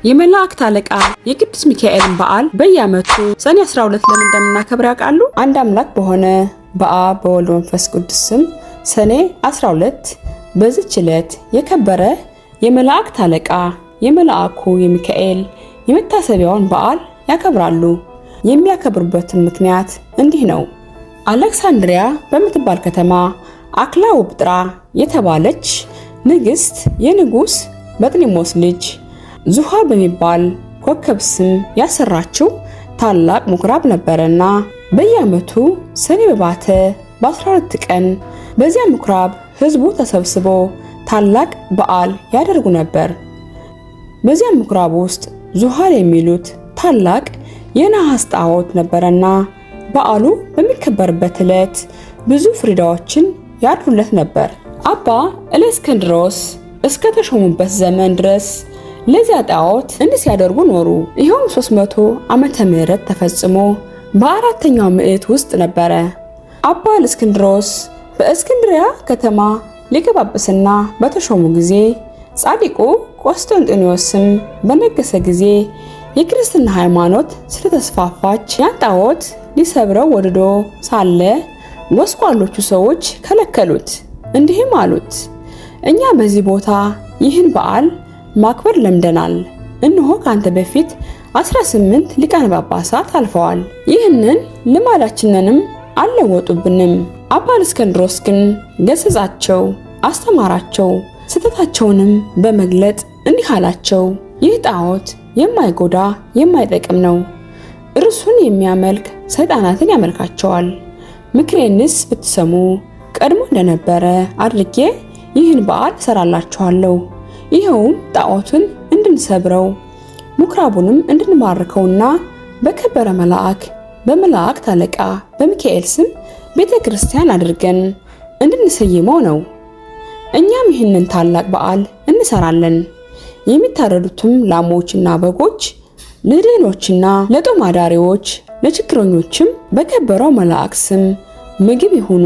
የመላእክት አለቃ የቅዱስ ሚካኤልን በዓል በየዓመቱ ሰኔ 12 ለምን እንደምናከብር ያውቃሉ? አንድ አምላክ በሆነ በአብ በወልድ መንፈስ ቅዱስ ስም ሰኔ 12 በዚች ዕለት የከበረ የመላእክት አለቃ የመልአኩ የሚካኤል የመታሰቢያውን በዓል ያከብራሉ። የሚያከብሩበትን ምክንያት እንዲህ ነው። አሌክሳንድሪያ በምትባል ከተማ አክላውጵጥራ የተባለች ንግስት የንጉስ በጥሊሞስ ልጅ ዙሃር በሚባል ኮከብ ስም ያሰራችው ታላቅ ምኩራብ ነበረና በየዓመቱ ሰኔ በባተ በ12 ቀን በዚያ ምኩራብ ህዝቡ ተሰብስቦ ታላቅ በዓል ያደርጉ ነበር። በዚያ ምኩራብ ውስጥ ዙሃር የሚሉት ታላቅ የነሐስ ጣዖት ነበረና በዓሉ በሚከበርበት ዕለት ብዙ ፍሪዳዎችን ያርዱለት ነበር። አባ እለእስክንድሮስ እስከ ተሾሙበት ዘመን ድረስ ለዚያ ጣዖት እንዲህ ሲያደርጉ ኖሩ። ይኸውም 300 ዓመተ ምህረት ተፈጽሞ በአራተኛው ምዕት ውስጥ ነበረ። አባ እለእስክንድሮስ በእስክንድሪያ ከተማ ሊቀ ጳጳስና በተሾሙ ጊዜ፣ ጻድቁ ቆስጠንጢኖስም በነገሰ ጊዜ የክርስትና ሃይማኖት ስለተስፋፋች ያን ጣዖት ሊሰብረው ወድዶ ሳለ ጎስቋሎቹ ሰዎች ከለከሉት። እንዲህም አሉት፣ እኛ በዚህ ቦታ ይህን በዓል ማክበር ለምደናል። እነሆ ካንተ በፊት 18 ሊቃነ ጳጳሳት አልፈዋል። ይህንን ልማዳችንንም አልለወጡብንም። አባ እለእስክንድሮስ ግን ገሰጻቸው፣ አስተማራቸው። ስህተታቸውንም በመግለጥ እንዲህ አላቸው፣ ይህ ጣዖት የማይጎዳ የማይጠቅም ነው። እርሱን የሚያመልክ ሰይጣናትን ያመልካቸዋል። ምክሬንስ ብትሰሙ ቀድሞ እንደነበረ አድርጌ ይህን በዓል እሰራላችኋለሁ። ይኸውም ጣዖቱን እንድንሰብረው ምኩራቡንም እንድንማርከውና በከበረ መልአክ በመላእክት አለቃ በሚካኤል ስም ቤተ ክርስቲያን አድርገን እንድንሰይመው ነው። እኛም ይህንን ታላቅ በዓል እንሰራለን። የሚታረዱትም ላሞችና በጎች ለድሆችና ለጦም አዳሪዎች ለችግረኞችም በከበረው መልአክ ስም ምግብ ይሁኑ።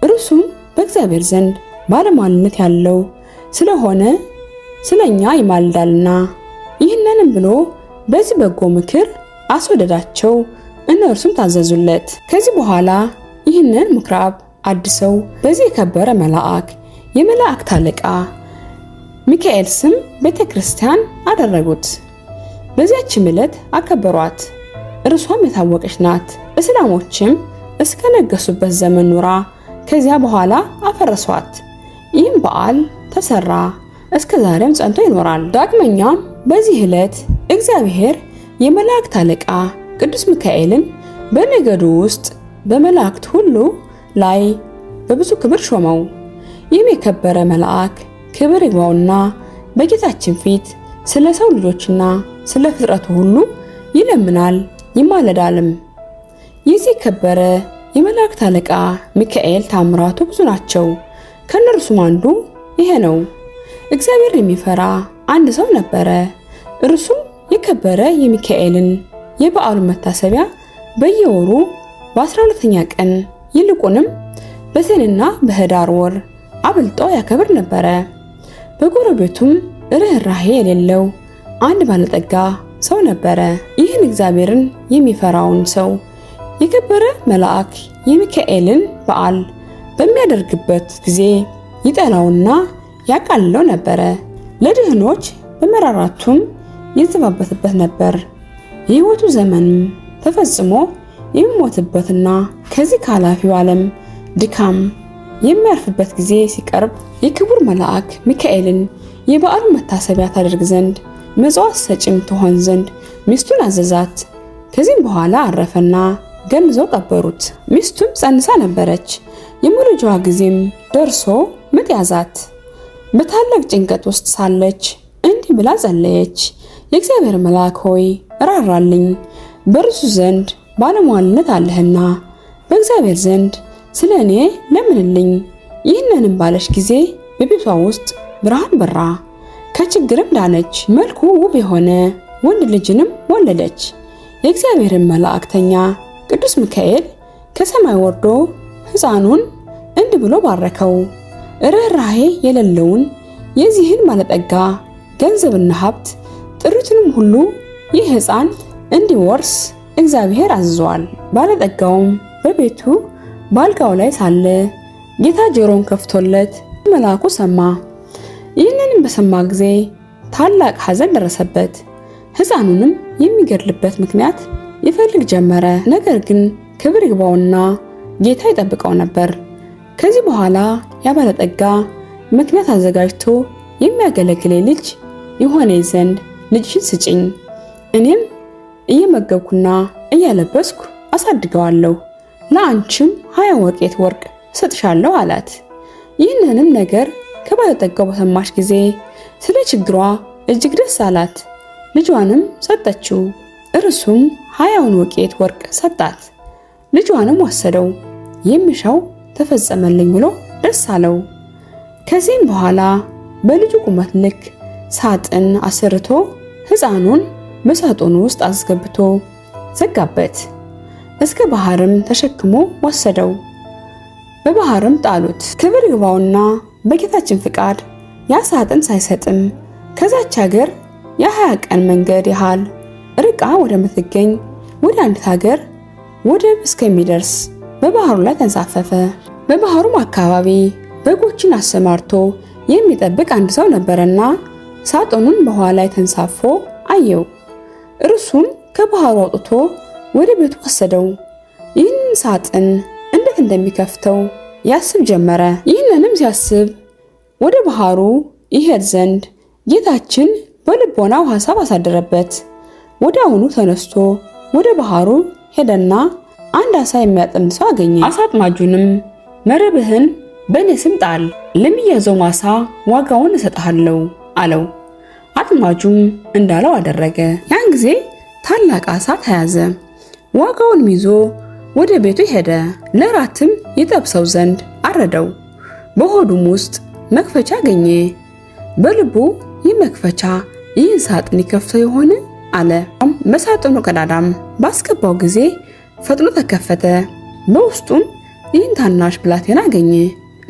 እርሱም በእግዚአብሔር ዘንድ ባለሟልነት ያለው ስለሆነ ስለኛ ይማልዳልና። ይህንንም ብሎ በዚህ በጎ ምክር አስወደዳቸው፣ እነርሱም ታዘዙለት። ከዚህ በኋላ ይህንን ምኩራብ አድሰው በዚህ የከበረ መልአክ የመላእክት አለቃ ሚካኤል ስም ቤተ ክርስቲያን አደረጉት። በዚያችም ዕለት አከበሯት። እርሷም የታወቀች ናት። እስላሞችም እስከ ነገሱበት ዘመን ኑራ ከዚያ በኋላ አፈረሷት። ይህም በዓል ተሰራ፣ እስከ ዛሬም ጸንቶ ይኖራል። ዳግመኛም በዚህ ዕለት እግዚአብሔር የመላእክት አለቃ ቅዱስ ሚካኤልን በነገዱ ውስጥ በመላእክት ሁሉ ላይ በብዙ ክብር ሾመው። ይህም የከበረ መልአክ ክብር ይግባውና በጌታችን ፊት ስለ ሰው ልጆችና ስለ ፍጥረቱ ሁሉ ይለምናል ይማለዳልም። የዚህ የከበረ የመላእክት አለቃ ሚካኤል ታምራቱ ብዙ ናቸው። ከእነርሱም አንዱ ይሄ ነው። እግዚአብሔር የሚፈራ አንድ ሰው ነበረ። እርሱም የከበረ የሚካኤልን የበዓሉን መታሰቢያ በየወሩ በ12ኛ ቀን ይልቁንም በሰኔና በህዳር ወር አብልጦ ያከብር ነበረ። በጎረቤቱም ርኅራሄ የሌለው አንድ ባለጠጋ ሰው ነበረ። ይህን እግዚአብሔርን የሚፈራውን ሰው የከበረ መልአክ የሚካኤልን በዓል በሚያደርግበት ጊዜ ይጠላውና ያቃልለው ነበረ። ለድህኖች በመራራቱም ይዘባበትበት ነበር። የሕይወቱ ዘመንም ተፈጽሞ የሚሞትበትና ከዚህ ከኃላፊው ዓለም ድካም የሚያርፍበት ጊዜ ሲቀርብ የክቡር መልአክ ሚካኤልን የበዓሉን መታሰቢያ ታደርግ ዘንድ ምጽዋት ሰጪም ትሆን ዘንድ ሚስቱን አዘዛት። ከዚህም በኋላ አረፈና ገንዘው ቀበሩት። ሚስቱም ጸንሳ ነበረች። የመውለጃዋ ጊዜም ደርሶ ምጥ ያዛት። በታላቅ ጭንቀት ውስጥ ሳለች እንዲህ ብላ ጸለየች። የእግዚአብሔር መልአክ ሆይ ራራልኝ፣ በእርሱ ዘንድ ባለሟልነት አለህና በእግዚአብሔር ዘንድ ስለ እኔ ለምንልኝ። ይህንንም ባለች ጊዜ በቤቷ ውስጥ ብርሃን በራ፣ ከችግርም ዳነች። መልኩ ውብ የሆነ ወንድ ልጅንም ወለደች። የእግዚአብሔርን መላእክተኛ ቅዱስ ሚካኤል ከሰማይ ወርዶ ሕፃኑን እንዲህ ብሎ ባረከው። ርኅራኄ የሌለውን የዚህን ባለጠጋ ገንዘብና ሀብት ጥሪቱንም ሁሉ ይህ ሕፃን እንዲወርስ እግዚአብሔር አዝዟል። ባለጠጋውም በቤቱ በአልጋው ላይ ሳለ ጌታ ጆሮውን ከፍቶለት መልአኩ ሰማ። ይህንንም በሰማ ጊዜ ታላቅ ሐዘን ደረሰበት። ሕፃኑንም የሚገድልበት ምክንያት ይፈልግ ጀመረ። ነገር ግን ክብር ይግባውና ጌታ ይጠብቀው ነበር። ከዚህ በኋላ ያ ባለጠጋ ምክንያት አዘጋጅቶ የሚያገለግለኝ ልጅ የሆነ ዘንድ ልጅሽን ስጭኝ፣ እኔም እየመገብኩና እያለበስኩ አሳድገዋለሁ፣ ለአንቺም 20 ወቄት ወርቅ እሰጥሻለሁ አላት። ይህንንም ነገር ከባለጠጋው በሰማች ጊዜ ስለ ችግሯ እጅግ ደስ አላት። ልጇንም ሰጠችው። እርሱም 20ውን ወቄት ወርቅ ሰጣት። ልጇንም ወሰደው። የሚሻው ተፈጸመልኝ ብሎ ደስ አለው። ከዚህም በኋላ በልጁ ቁመት ልክ ሳጥን አሰርቶ ሕፃኑን በሳጥኑ ውስጥ አስገብቶ ዘጋበት። እስከ ባህርም ተሸክሞ ወሰደው። በባህርም ጣሉት። ክብር ይግባውና በጌታችን ፍቃድ ያ ሳጥን ሳይሰጥም ከዛች ሀገር የ20 ቀን መንገድ ያህል ርቃ ወደምትገኝ ወደ አንዲት ሀገር ወደብ እስከሚደርስ በባህሩ ላይ ተንሳፈፈ። በባህሩም አካባቢ በጎችን አሰማርቶ የሚጠብቅ አንድ ሰው ነበረና ሳጥኑን በውሃ ላይ ተንሳፎ አየው። እርሱም ከባህሩ አውጥቶ ወደ ቤቱ ወሰደው። ይህንን ሳጥን እንዴት እንደሚከፍተው ያስብ ጀመረ። ይህንንም ሲያስብ ወደ ባህሩ ይሄድ ዘንድ ጌታችን በልቦናው ሐሳብ አሳደረበት። ወዲያውኑ ተነስቶ ወደ ባህሩ ሄደና አንድ አሳ የሚያጠምድ ሰው አገኘ። አሳ አጥማጁንም መረብህን በእኔ ስም ጣል፣ ለሚያዘው አሳ ዋጋውን እሰጥሃለሁ አለው። አጥማጁም እንዳለው አደረገ። ያን ጊዜ ታላቅ አሳ ተያዘ። ዋጋውንም ይዞ ወደ ቤቱ ሄደ። ለራትም ይጠብሰው ዘንድ አረደው። በሆዱም ውስጥ መክፈቻ አገኘ። በልቡ ይህ መክፈቻ ይህን ሳጥን ይከፍተው ይሆን አለ። በሳጥኑ ቀዳዳም ባስገባው ጊዜ ፈጥኖ ተከፈተ። በውስጡም ይህን ታናሽ ብላቴና አገኘ።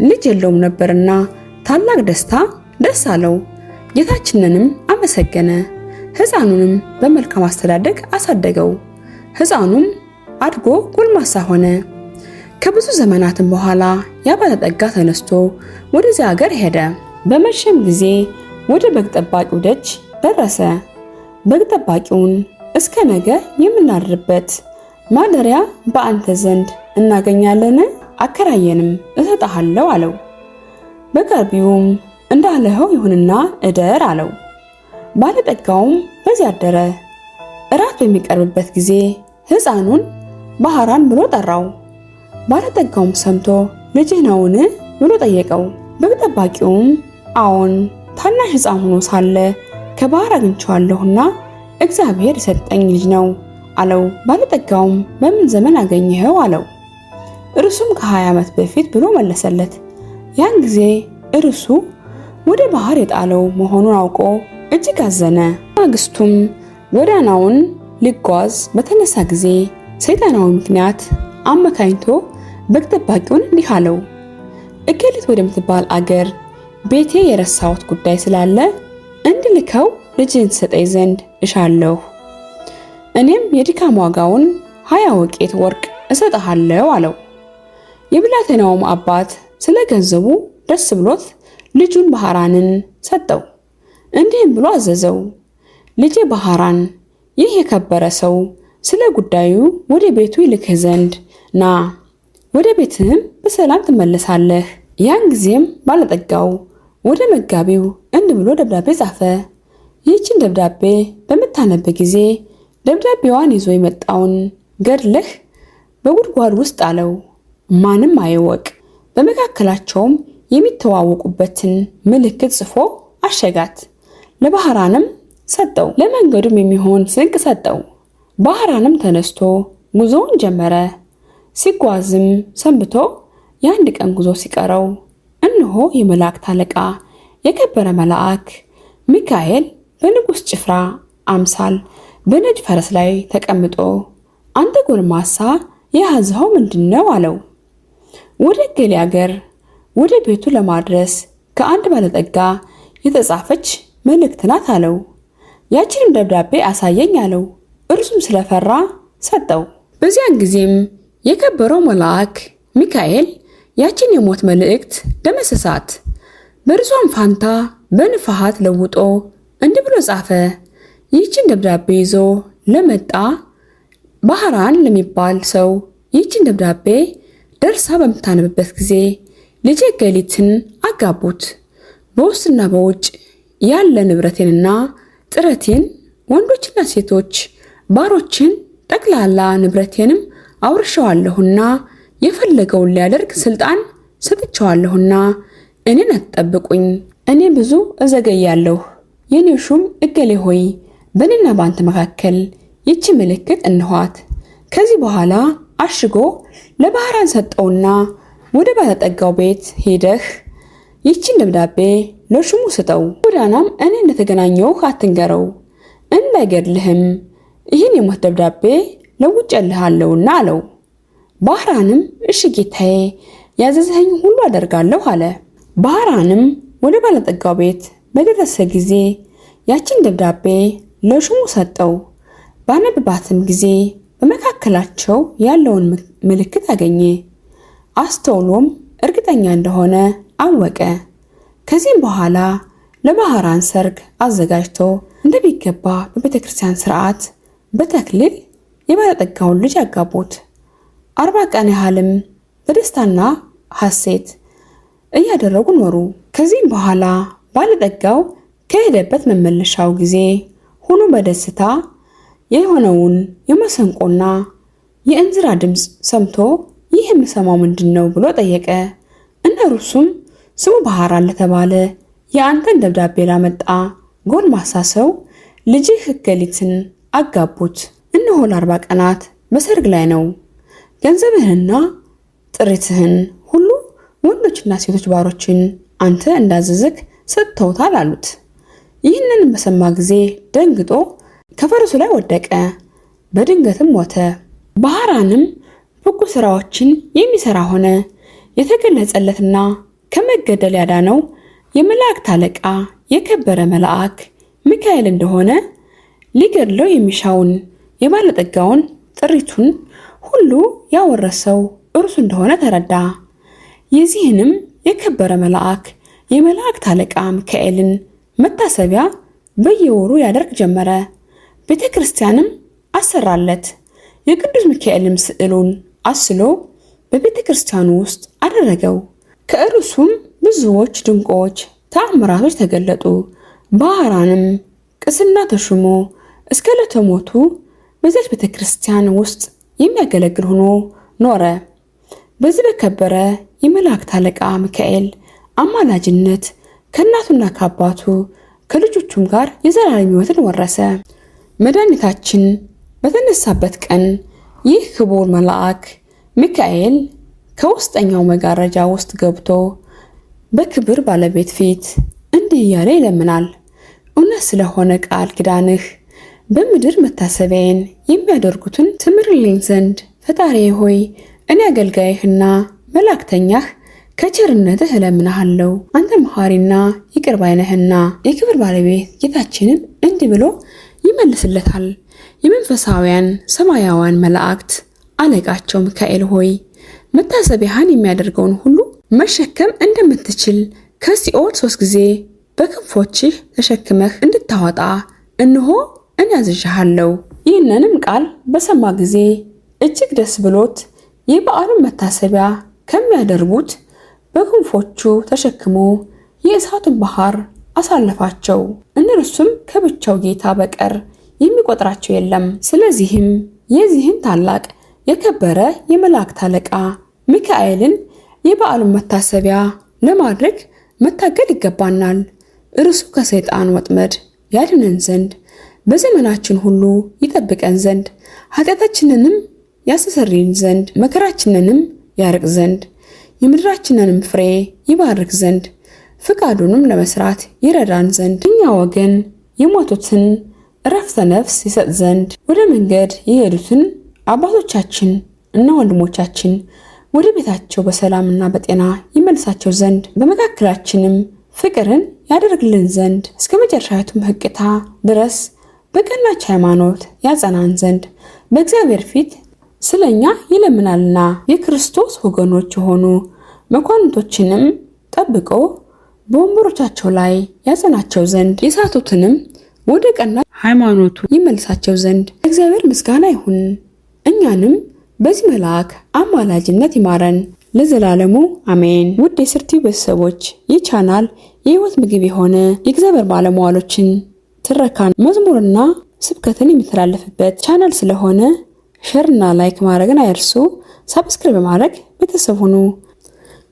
ልጅ የለውም ነበርና ታላቅ ደስታ ደስ አለው። ጌታችንንም አመሰገነ። ሕፃኑንም በመልካም አስተዳደግ አሳደገው። ሕፃኑም አድጎ ጎልማሳ ሆነ። ከብዙ ዘመናትም በኋላ ያ ባለጠጋ ተነስቶ ወደዚያ ሀገር ሄደ። በመሸም ጊዜ ወደ በግ ጠባቂው ደጅ ደረሰ። በግ ጠባቂውን እስከ ነገ የምናድርበት ማደሪያ በአንተ ዘንድ እናገኛለን? አከራየንም እሰጥሃለሁ አለው። በግ አርቢውም እንዳለኸው ይሁንና እደር አለው። ባለጠጋውም በዚያ አደረ። እራት በሚቀርብበት ጊዜ ሕፃኑን ባህራን ብሎ ጠራው። ባለጠጋውም ሰምቶ ልጅህ ነውን ብሎ ጠየቀው። በግ ጠባቂውም አዎን፣ ታናሽ ሕፃን ሆኖ ሳለ ከባህር አግኝቼዋለሁና እግዚአብሔር የሰጠኝ ልጅ ነው አለው። ባለጠጋውም በምን ዘመን አገኘኸው አለው። እርሱም ከ20 ዓመት በፊት ብሎ መለሰለት። ያን ጊዜ እርሱ ወደ ባህር የጣለው መሆኑን አውቆ እጅግ አዘነ። ማግስቱም ጎዳናውን ሊጓዝ በተነሳ ጊዜ ሰይጣናዊ ምክንያት አመካኝቶ በግ ጠባቂውን እንዲህ አለው፣ እገሊት ወደምትባል አገር ቤቴ የረሳሁት ጉዳይ ስላለ እንድልከው ልጅን ትሰጠኝ ዘንድ እሻለሁ። እኔም የድካም ዋጋውን 20 ወቄት ወርቅ እሰጥሃለሁ አለው። የብላቴናውም አባት ስለ ገንዘቡ ደስ ብሎት ልጁን ባህራንን ሰጠው። እንዲህም ብሎ አዘዘው፣ ልጄ ባህራን፣ ይህ የከበረ ሰው ስለ ጉዳዩ ወደ ቤቱ ይልክህ ዘንድ ና፣ ወደ ቤትህም በሰላም ትመለሳለህ። ያን ጊዜም ባለጠጋው ወደ መጋቢው እንዲህ ብሎ ደብዳቤ ጻፈ። ይህችን ደብዳቤ በምታነብ ጊዜ ደብዳቤዋን ይዞ የመጣውን ገድለህ በጉድጓድ ውስጥ አለው፣ ማንም አይወቅ። በመካከላቸውም የሚተዋወቁበትን ምልክት ጽፎ አሸጋት። ለባህራንም ሰጠው፣ ለመንገዱም የሚሆን ስንቅ ሰጠው። ባህራንም ተነስቶ ጉዞውን ጀመረ። ሲጓዝም ሰንብቶ የአንድ ቀን ጉዞ ሲቀረው እነሆ የመላእክት አለቃ የከበረ መልአክ ሚካኤል በንጉሥ ጭፍራ አምሳል በነጭ ፈረስ ላይ ተቀምጦ አንተ ጎልማሳ የያዝኸው ምንድን ነው? አለው። ወደ እገሌ አገር ወደ ቤቱ ለማድረስ ከአንድ ባለጠጋ የተጻፈች መልእክት ናት አለው። ያችንም ደብዳቤ አሳየኝ አለው። እርሱም ስለፈራ ሰጠው። በዚያን ጊዜም የከበረው መልአክ ሚካኤል ያችን የሞት መልእክት ደመሰሳት። በእርሷም ፋንታ በንፍሐት ለውጦ እንዲህ ብሎ ጻፈ። ይህችን ደብዳቤ ይዞ ለመጣ ባህራን ለሚባል ሰው ይህችን ደብዳቤ ደርሳ በምታነብበት ጊዜ ልጄ ገሊትን አጋቡት። በውስጥና በውጭ ያለ ንብረቴንና ጥረቴን፣ ወንዶችና ሴቶች ባሮችን፣ ጠቅላላ ንብረቴንም አውርሸዋለሁና የፈለገውን ሊያደርግ ስልጣን ሰጥቼዋለሁና እኔን አትጠብቁኝ፣ እኔ ብዙ እዘገያለሁ። የኔ ሹም እገሌ ሆይ በእኔና በአንተ መካከል ይቺ ምልክት እንኋት። ከዚህ በኋላ አሽጎ ለባህራን ሰጠውና ወደ ባለጠጋው ቤት ሄደህ ይቺን ደብዳቤ ለሹሙ ስጠው። ጎዳናም እኔ እንደተገናኘውህ አትንገረው፣ እንዳይገድልህም ይህን የሞት ደብዳቤ ለውጬልሃለሁና አለው። ባህራንም እሺ ጌታዬ፣ ያዘዝኸኝ ሁሉ አደርጋለሁ አለ። ባህራንም ወደ ባለጠጋው ቤት በደረሰ ጊዜ ያችን ደብዳቤ ለሹሙ ሰጠው። ባነብባትም ጊዜ በመካከላቸው ያለውን ምልክት አገኘ። አስተውሎም እርግጠኛ እንደሆነ አወቀ። ከዚህም በኋላ ለባህራን ሰርግ አዘጋጅቶ እንደሚገባ በቤተ ክርስቲያን ስርዓት በተክሊል የባለጠጋውን ልጅ አጋቡት። 40 ቀን ያህልም በደስታና ሐሴት እያደረጉ ኖሩ። ከዚህም በኋላ ባለጠጋው ከሄደበት መመለሻው ጊዜ ሆኖ በደስታ የሆነውን የመሰንቆና የእንዝራ ድምፅ ሰምቶ ይህ የምሰማው ምንድን ነው ብሎ ጠየቀ። እነርሱም ስሙ ባህራን ለተባለ የአንተን ደብዳቤ ላመጣ ጎልማሳ ሰው ልጅህ እገሊትን አጋቡት። እነሆ ለ40 ቀናት በሰርግ ላይ ነው። ገንዘብህንና ጥሪትህን ሁሉ ወንዶችና ሴቶች ባሮችን አንተ እንዳዘዝክ ሰጥተውታል አሉት። ይህንን በሰማ ጊዜ ደንግጦ ከፈረሱ ላይ ወደቀ፣ በድንገትም ሞተ። ባህራንም በጎ ስራዎችን የሚሰራ ሆነ። የተገለጸለትና ከመገደል ያዳነው የመላእክት አለቃ የከበረ መልአክ ሚካኤል እንደሆነ ሊገድለው የሚሻውን የባለጠጋውን ጥሪቱን ሁሉ ያወረሰው እርሱ እንደሆነ ተረዳ። የዚህንም የከበረ መልአክ የመላእክት አለቃ ሚካኤልን መታሰቢያ በየወሩ ያደርግ ጀመረ። ቤተ ክርስቲያንም አሰራለት። የቅዱስ ሚካኤልም ስዕሉን አስሎ በቤተ ክርስቲያኑ ውስጥ አደረገው። ከእርሱም ብዙዎች ድንቆች ተአምራቶች ተገለጡ። ባህራንም ቅስና ተሹሞ እስከ ዕለተ ሞቱ በዚያች ቤተ ክርስቲያን ውስጥ የሚያገለግል ሆኖ ኖረ። በዚህ በከበረ የመላእክት አለቃ ሚካኤል አማላጅነት ከእናቱና ከአባቱ ከልጆቹም ጋር የዘላለም ሕይወትን ወረሰ። መድኃኒታችን በተነሳበት ቀን ይህ ክቡር መልአክ ሚካኤል ከውስጠኛው መጋረጃ ውስጥ ገብቶ በክብር ባለቤት ፊት እንዲህ እያለ ይለምናል። እውነት ስለሆነ ቃል ኪዳንህ በምድር መታሰቢያዬን የሚያደርጉትን ትምርልኝ ዘንድ ፈጣሪ ሆይ እኔ አገልጋይህና መላእክተኛህ ከቸርነትህ እለምንሃለሁ። አንተ መሐሪና ይቅር ባይ ነህና። የክብር ባለቤት ጌታችንም እንዲህ ብሎ ይመልስለታል። የመንፈሳውያን ሰማያውያን መላእክት አለቃቸው ሚካኤል ሆይ መታሰቢያህን የሚያደርገውን ሁሉ መሸከም እንደምትችል ከሲኦል 3 ጊዜ በክንፎችህ ተሸክመህ እንድታወጣ እነሆ እኔ አዝዤሃለሁ። ይህንንም ቃል በሰማ ጊዜ እጅግ ደስ ብሎት የበዓሉን መታሰቢያ ከሚያደርጉት በክንፎቹ ተሸክሞ የእሳቱን ባህር አሳለፋቸው። እነርሱም ከብቻው ጌታ በቀር የሚቆጥራቸው የለም። ስለዚህም የዚህን ታላቅ የከበረ የመላእክት አለቃ ሚካኤልን የበዓሉን መታሰቢያ ለማድረግ መታገል ይገባናል። እርሱ ከሰይጣን ወጥመድ ያድነን ዘንድ በዘመናችን ሁሉ ይጠብቀን ዘንድ ኃጢአታችንንም ያስተሰርይን ዘንድ መከራችንንም ያርቅ ዘንድ የምድራችንንም ፍሬ ይባርክ ዘንድ ፍቃዱንም ለመስራት ይረዳን ዘንድ እኛ ወገን የሞቱትን እረፍተ ነፍስ ይሰጥ ዘንድ ወደ መንገድ የሄዱትን አባቶቻችን እና ወንድሞቻችን ወደ ቤታቸው በሰላምና በጤና ይመልሳቸው ዘንድ በመካከላችንም ፍቅርን ያደርግልን ዘንድ እስከ መጨረሻዊቱም ሕቅታ ድረስ በቀናች ሃይማኖት ያጸናን ዘንድ በእግዚአብሔር ፊት ስለኛ ይለምናልና። የክርስቶስ ወገኖች የሆኑ መኳንንቶችንም ጠብቆ በወንበሮቻቸው ላይ ያጸናቸው ዘንድ የሳቱትንም ወደ ቀና ሃይማኖቱ ይመልሳቸው ዘንድ እግዚአብሔር ምስጋና ይሁን። እኛንም በዚህ መልአክ አማላጅነት ይማረን ለዘላለሙ አሜን። ውድ የስርቲው ቤተሰቦች ይህ ቻናል የህይወት ምግብ የሆነ የእግዚአብሔር ባለሟሎችን ትረካን መዝሙርና ስብከትን የሚተላለፍበት ቻናል ስለሆነ share ና like ማድረግን አይርሱ። Subscribe በማድረግ ቤተሰብ ሁኑ።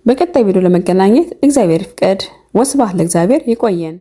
በቀጣይ ቪዲዮ ለመገናኘት እግዚአብሔር ይፍቀድ። ወስብሐት ለእግዚአብሔር። ይቆየን።